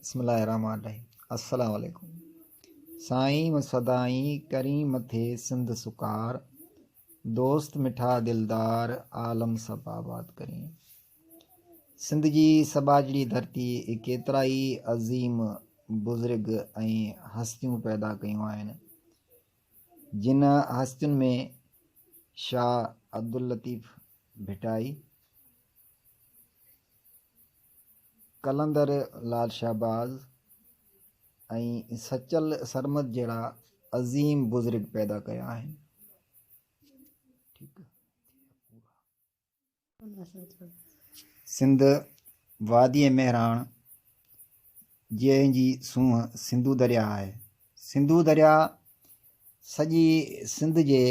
بسم الله الرحمٰن الرحيم السلام عليڪم سائين و سدائين ڪرين مٿي سنڌ سڪار دوست مٺا دلدار عالم سڀ آباد ڪرين سنڌ جي سٻاجهڙي ڌرتي ڪيترائي عظيم بزرگ ۽ هستيون پيدا ڪيون آهن جن هستين ۾ شاهه عبداللطيف ڀٽائي، قلندر لعل شهباز ۽ سچل سرمد جهڙا عظيم بزرگ پيدا ڪيا آهن. سنڌ واديء مهراڻ جنهن جي سونهن سنڌو درياء آهي. سنڌو درياء سڄي سنڌ جي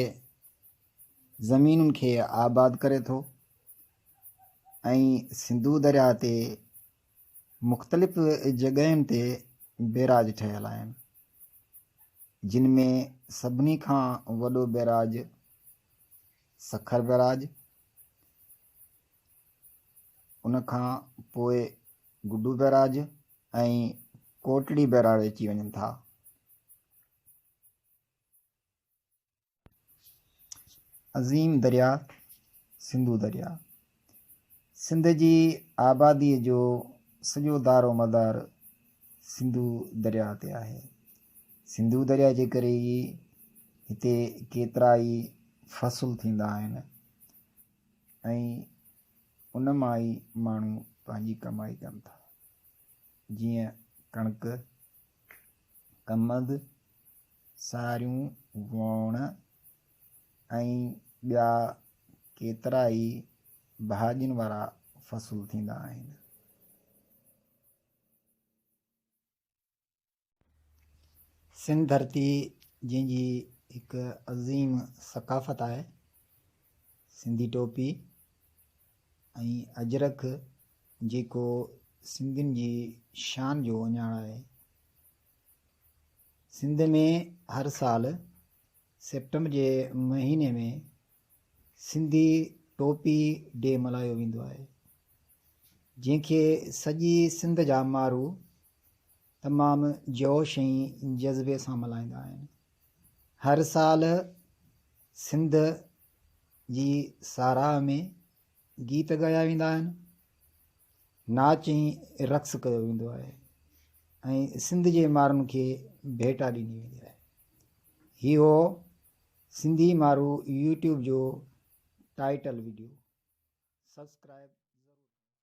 زمينن کي آباد ڪري ٿو ۽ سنڌو درياء تي مختلف جڳهين تي بيراج ٺهيل آهن، جن ۾ سڀني کان وڏو بيراج سکر بئراج، ان کان پوء گڊو بئراج ۽ ڪوٽڙي بئراج اچي وڃن ٿا. عظيم درياء سنڌو درياء سنڌ جي آباديء جو سڄو دارومدار سنڌو درياء تي آهي. سنڌو درياء جي ڪري ئي هتي ڪيترائي فصل ٿيندا آهن ۽ ان مان ئي ماڻهو پنهنجي ڪمائي ڪن ٿا. جيئن ڪڻڪ، ڪمند، ساريون، ووڻ ۽ ٻيا ڪيترائي ڀاڄين وارا فصل ٿيندا آهن. سنڌ ڌرتي جنهن جي هڪ عظيم ثقافت آهي، سنڌي ٽوپي ۽ اجرڪ جيڪو سنڌين جي شان جو اهڃاڻ آهي. سنڌ ۾ هر سال سيپٽمبر جي مهيني ۾ سنڌي ٽوپي ڊي ملهايو ويندو آهي، جنهن کي سڄي سنڌ جا مارو تمام جوش ۽ جذبي سان ملهائيندا آهن. هر سال سنڌ جي ساراهه ۾ گيت ڳايا ويندا آهن، ناچ ۽ رقص ڪيو ويندو آهي ۽ سنڌ جي مارن کي ڀيٽا ڏني ويندي آهي. هي هو سنڌي مارو يوٽيوب جو ٽائيٽل وڊيو. سبسڪرائب.